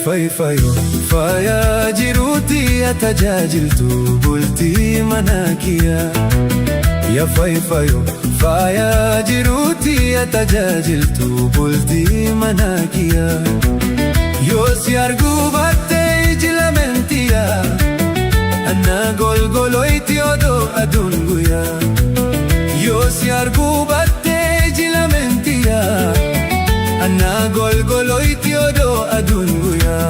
Fayyoo faaya jiruuti yaa tajaajiltu bultii mana kiyya. Yaa fayyoo faaya jiruuti yaa tajaajiltu bultii mana kiyya. Yoo si arguu baatte iji lamentiya, anna golgoloyti odoo aduun guyyaa. Yoo si arguu baatte iji lamentiya, anna golgoloyti odoo aduun guyyaa.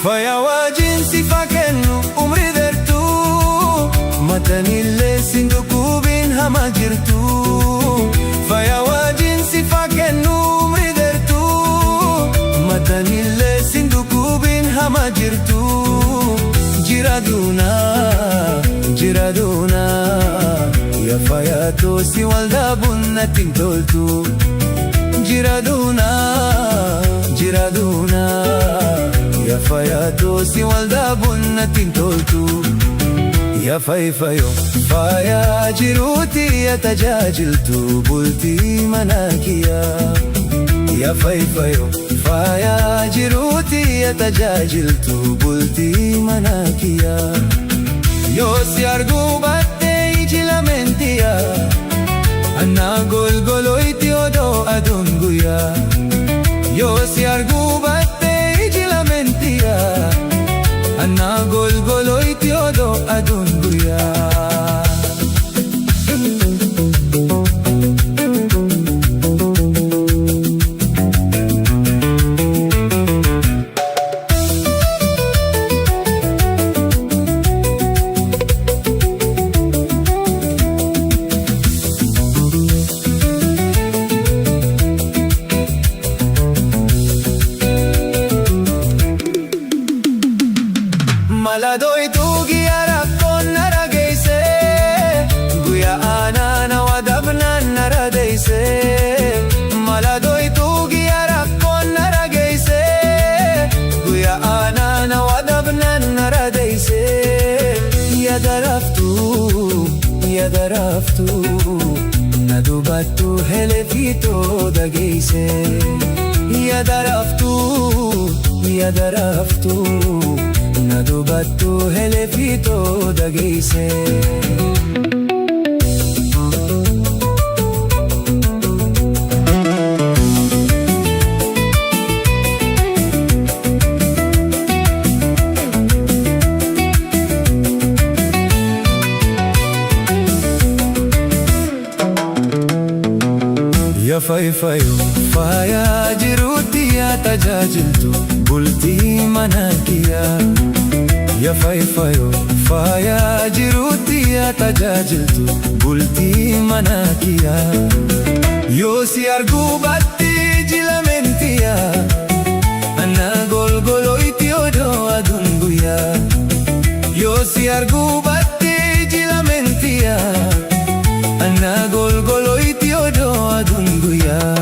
Fayyaa wajjin sifa kennu umri dheertuu, matanillee sin dhukkubiin hama jirtu. Fayyaa wajjin sifa kennu umri dheertuu, matanillee sin dhukkubiin hama jirtu. Jira duunaa, jira duunaa, yaa fayyaa si wal dhabuun natti hin toltu. Jira duunaa, jira duunaa, yaa fayyaa si wal dhabuun natti hin toltu. Yaa fayyoo faaya jiruuti yaa tajaajiltu bultii mana kiyya. Yaa fayyoo faaya jiruuti yaa tajaajiltu bultii mana kiyya. Yoo si arguu baatte iji lamentiya, anna golgoloyti odoo aduun guyyaa. Yoo si arguu baatte iji lamentiya, anna golgoloyti odoo aduun guyyaa. Maladoitu guyyaa rakkoon nara geesse, guyyaa aanaa wadabnaan nara deesse. Maladoitu guyyaa rakkoon nara geesse, guyyaa aanaa wadabnaan nara deesse. Yaada raftuu, yaada raftuu, na dubattuu helefiitoo dhageesse. Yaada raftuu, yaada raftuu, na dubattuu helefiitoo dhageesse. Yaa fayyoo faaya jiruuti yaa tajaajiltu bultii mana kiyya. Yaa fayyoo faaya jiruuti yaa tajaajiltu bultii mana kiyya. Yoo si arguu baatte iji lamentiya, anna golgoloyti odoo aduun guyyaa. Yoo si arguu baatte iji lamentiya, anna golgoloyti odoo aduun guyyaa.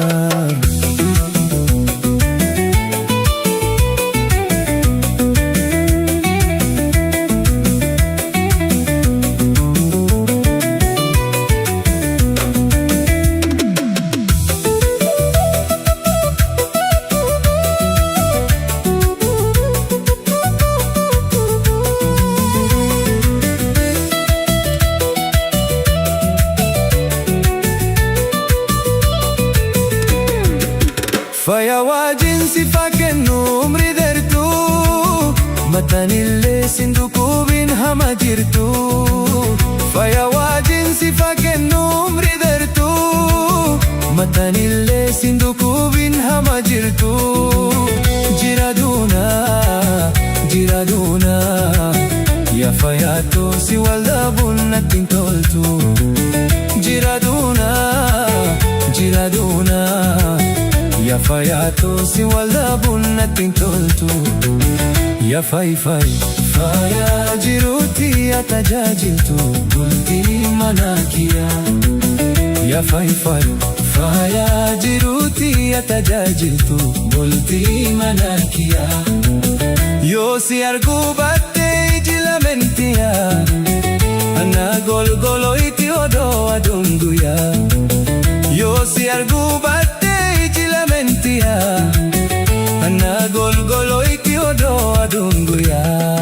Fayyaa wajjin sifa kennu umri dheertuu, matanillee sin dhukkubiin hama jirtu. Fayyaa wajjin sifa kennu umri dheertuu, matanillee sin dhukkubiin hama jirtu. Jira duunaa, jira duunaa, yaa fayyaa si wal dhabuun natti hin toltu. Jira duunaa, jira duunaa, yaa Yaa fayaatu si wal dhabuun natti hin toltu. Yaa fayi faaya jiruuti yaa tajaajiltu bultii mana kiyyaa. Yaa fayi faaya jiruuti yaa tajaajiltu bultii mana kiyyaa. Yoo si arguu baatte iji lamentiyaa, ana golgoloyti odoo aduun guyyaa. Yoo si arguu baatte iji lamentiyaa, ana golgoloyti odoo aduun guyyaa.